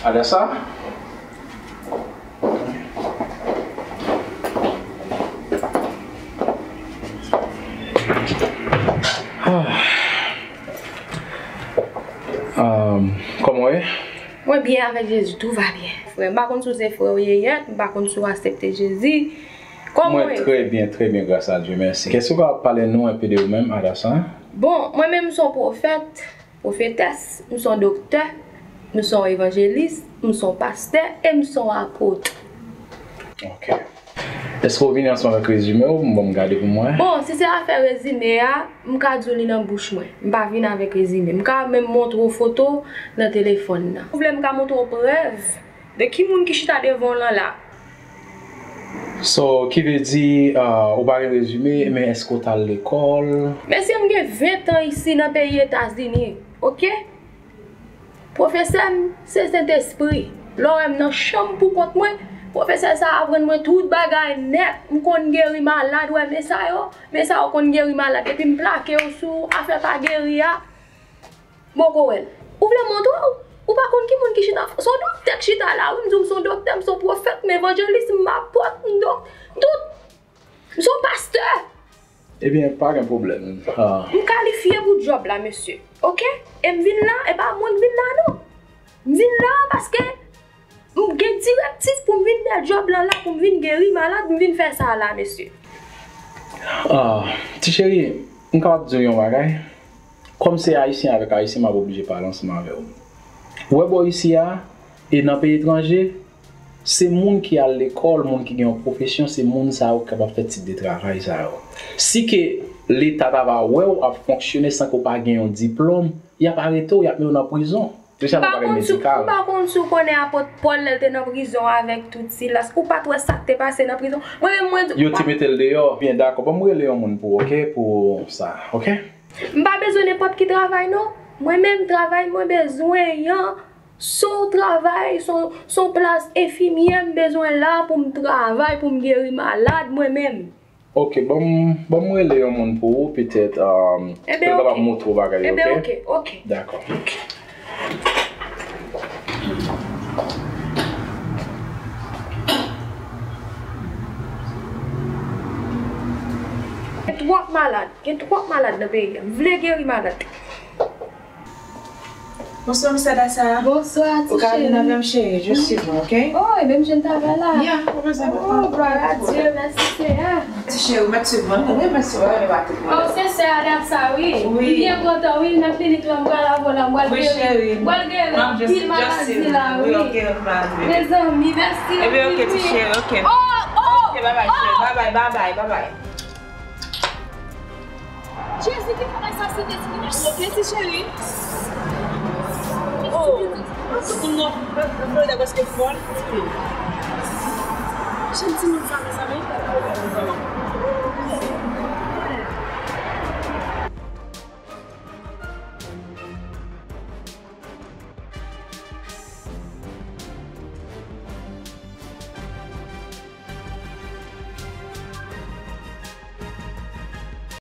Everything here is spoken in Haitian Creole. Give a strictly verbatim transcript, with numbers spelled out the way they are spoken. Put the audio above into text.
Adassa? Ah. Um, kòman w ye? Mwen byen avèk Jezi, tout va byen. Frè, m pa konn si w se frè w ye yèt, m pa konn si w aksepte Jezi. Kòman w ye? Mwen trè byen, trè byen, gras a Dye, mèsi. Èske w ka pale nou enpe de ou menm, Adassa? Bon, mwen menm, m se yon pwofèt, pwofetès, m se yon doktè, m se yon evanjelis, m se yon pastè e m se yon apot. Ok. Èske w vini ansanm avèk rezime w? Bon, m gade pou mwen. Bon, si se afè rezime a, m ka di w li nan bouch mwen. M pa vin avèk rezime. M ka menm montre w foto nan telefòn nan. Ou vle m ka montre w prèv de ki moun ki chita devan w lan la? So, ki vle di, ah, ou pa gen rezime, men èske w t al lekòl? Mesye, m gen ven tan isi nan peyi Etazini, ok? Pwofesè m se Sentespri. Lè w wè m nan chanm pou kont mwen, pwofesè sa a aprann mwen tout bagay nèt. M konn geri malad, w wè men sa yo, men sa yo konn geri malad. Depi m plake yo sou afè pa geri a, m poko wè l. Ou vle m montre w? Ou pa konn ki moun ki chita. Se yon doktè k chita la, wi. M di w m se yon doktè, m se yon pwofèt, m evanjelis, m apot, m dok-, tout. M se yon pastè. Ebyen, pa gen pwoblèm. Ah. M kalifye pou djòb la, mesye. Ok? E m vin la, e pa mwen k vin la, non. M vin la paske m gen direktiv pou m vin fè djòb lan la, pou m vin geri malad, m vin fè sa la, mesye. Ah, ti cheri, m kapab di w yon bagay? Kòm se Ayisyen avèk Ayisyen, m ap oblije pale ansanm avè w. Ou wè bò isi a, e nan peyi etranje, se moun ki al lekòl, moun ki gen yon pwofesyon, se moun sa yo ki kapab fè tip de travay sa yo. Si ke Leta ta va wè w ap fonksyone san ke w pa gen yon diplòm, y ap arete w, y ap mete w nan prizon. Deja nan bagay medikal. M pa konn si w konnen apot Pòl lè l te nan prizon avèk tout Silas. Ou pa t wè sa k te pase nan prizon? Mwen menm, mwen di. Yo te mete l deyò. Byen, dakò. Ban m rele yon moun pou, ok, pou sa, ok? M pa bezwen nenpòt ki travay, non. Mwen menm, travay mwen bezwen an, se yon travay, se yon, se yon plas enfimyè m bezwen la pou m travay, pou m geri malad mwen menm. Ok, ban m, ban m rele yon moun pou ou, petèt, um, pou l kapab montre w bagay yo, ok? Ebyen, ok, ok. Dakò. Ok. Gen twòp malad, gen twòp malad nan peyi a. M vle geri malad. Bonswa, Miss Adassa. Bonswa, ti cheri. Ou ka vin avè m, cheri, just suiv mwen, ok? Oh, e menm jan travay la. Yeah, pa bezwen. Oh, gloire à Dieu, merci Seigneur. Ti cheri, ou mèt suiv mwen, mwen renmen suiv mwen, renmen ba tout mwen. Oh, se sè Adassa, wi. Wi. M byen kontan, wi, nan klinik la, m pral avè w la, m pral geri, m pral geri anpil maladi la, wi. Mezanmi, mèsi anpil, wi. Ebyen, ok, ti cheri, ok. Oh, oh, ok, bye bye, cheri. Bye bye, bye bye, bye bye. Jezi, ki bagay sa, Sentespri, m ap bloke, ti cheri. Oh, tout moun nan Florida prèske fòl. Jan timoun sa, mezanmi.